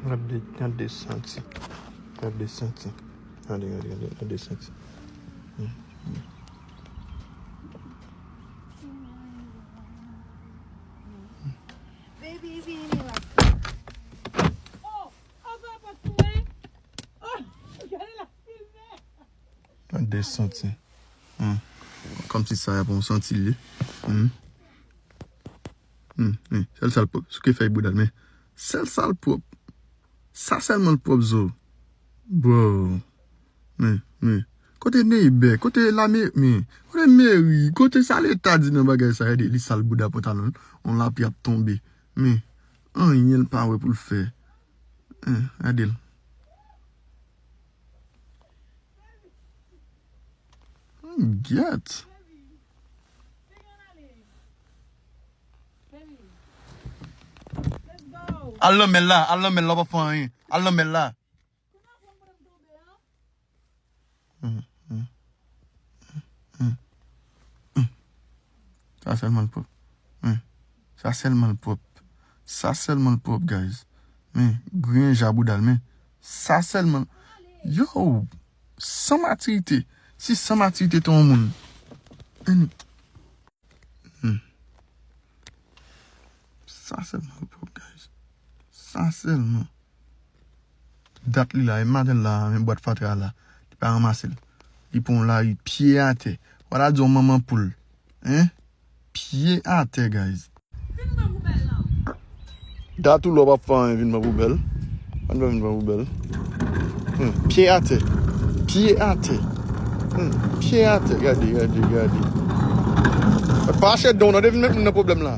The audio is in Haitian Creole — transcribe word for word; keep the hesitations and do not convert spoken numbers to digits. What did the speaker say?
Gade, gade santi. Gade santi. Gade, gade, gade, gade santi. Hmm, hmm. Baby, vini la. Oh, apa pa tou, hein? Oh, gade la filme. Gade santi. Hmm. Kòmsi sa y ap yon santi li. Hmm. Hmm, hmm. Sèl sa l pwòp. Sou ke fèy boudal, men. Sèl sa l pwòp. Sa sèlman l pwòp, zo. Bro. Men, men. Kote neybè? Kote lame? Men. Kote meri? Kote sa leta di nan bagay sa? Gade, li sal bouda pantalon. On lapli ap tonbe. Men. Anyen l pa wè pou l fè. Hein, gade l. Gyèt. Al lanmè l la, al lanmè l la, w ap fè anyen. Al lanmè l la. Hmm, hmm, hmm, hmm. Sa sèlman l pwòp. Men, sa sèlman l pwòp. Sa sèlman l pwòp, guys. Men, griyen ja bouda l, men. Sa sèlman. Yo, san matirite. Si san matirite te yon moun. Men, hmm. Sa sèlman l pwòp, guys. Sa sèlman. Dat li la, e maten la, men bwat fatra la. Li pa ranmase l. Li pran yon lari pye atè. W a la di yon manman poul. Hein? Pye atè, guys. Dat ou lò p ap fè anyen, vin pran poubèl. Ann fè vin pran poubèl. Hmm, pye atè. Pye atè. Hmm, pye atè. Gade, gade, gade. Pa achte don, non, de vin met moun nan pwoblèm la.